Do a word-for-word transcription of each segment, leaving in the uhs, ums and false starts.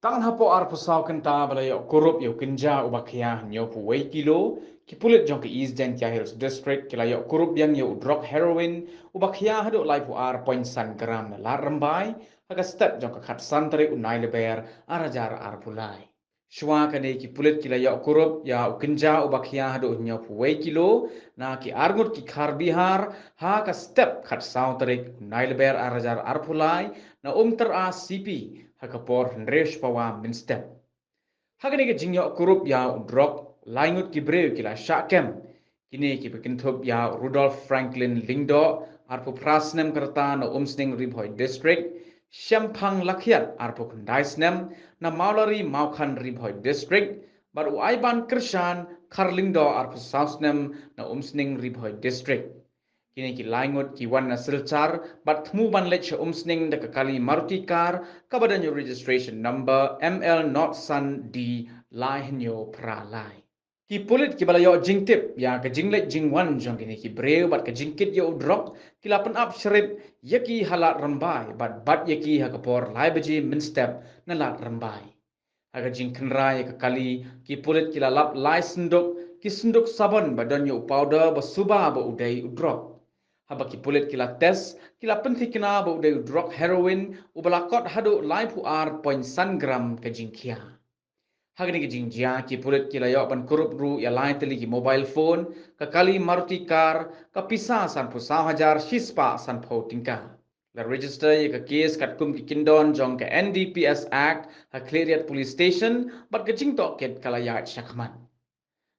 Tang hapoh arphew saw kynta ba la ïoh kurup ïa u kynja uba khia hynñiewphew wei kilo, ki pulit jong ka East Jaintia Hills District ki la ïoh kurup biang ïa u drok heroin uba khia haduh laiphew ar point san gram na Lad Rymbai ha ka step jong ka khatsan tarik u Nailaber ar hajar arphew lai. Shuwa kane ki pulit ki la ïoh kurup ïa u kynja uba khia haduh hynñiewphew wei kilo na ki arngut ki khar Bihar ha ka step khatsaw tarik u Nailaber ar hajar arphew lai na Umtyra C P ha ka por hynriew spah mynstep. Ha kane ka jingïoh kurup ïa u drok, lai ngut ki briew ki la shah kem. Kine kiba kynthup ïa u Rudolf Franklin Lyngdoh, arphew phra snem ka rta na Umsning Ri Bhoi District, Shemphang Lakhiat, arphew khyndai snem na Mawlari Mawkhan Ri Bhoi District, bad u Aiban Kyrshan Kharlyngdoh, arphew saw snem na Umsning Ri Bhoi District. Kine ki lai ngut ki wan na Silchar bad thmu ban leit sha Umsning da ka kali Maruti car kaba don ïa u registration number M L nought san D lai hynñiew phra lai. Ki pulit kiba la ïoh jingtip ïa ka jingleit jingwan jong kine ki briew bad ka jingkit ïa u drok ki la pynap shrip ïa ki ha Lad Rymbai bad bat ïa ki ha ka por lai baje mynstep na Lad Rymbai. Ha ka jingkhynra ïa ka kali, ki pulit ki la lap lai synduk, ki synduk sabon ba don ïa u powder ba suba ba u dei u drok. Haba ki pulit ki la test, ki la pynthikna ba u dei u drok heroin uba la kot haduh laiphew ar point san gram ka jingkhia. Ha kane ka jingjia, ki pulit ki la ïoh ban kurup ruh ïa lai tylli ki mobile phone, ka kali Maruti car, ka pisa sanphew saw hajar shispah sanphew tyngka. La register ïa ka case katkum ki kyndon jong ka N D P S Act ha Khliehriat Police Station bad ka jingtohkit ka la ïaid shakhmat.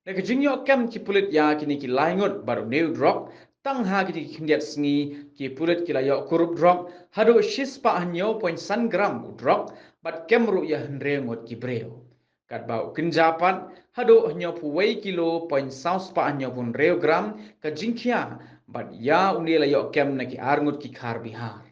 Da ka jingïoh kem ki pulit ïa kine ki lai ngut bad une u drok, tang ha kine ki khyndiat sngi ki pulit ki la ïoh kurup drok haduh shispah hynñiew point san gram u drok bad kem ruh ïa hynriew ngut ki briew. Katba u kynja pat haduh hynñiewphew wei kilo point saw spah hynñiewphew hynriew gram ka jingkhia bad ïa une la ïoh kem na ki arngut ki khar Bihar.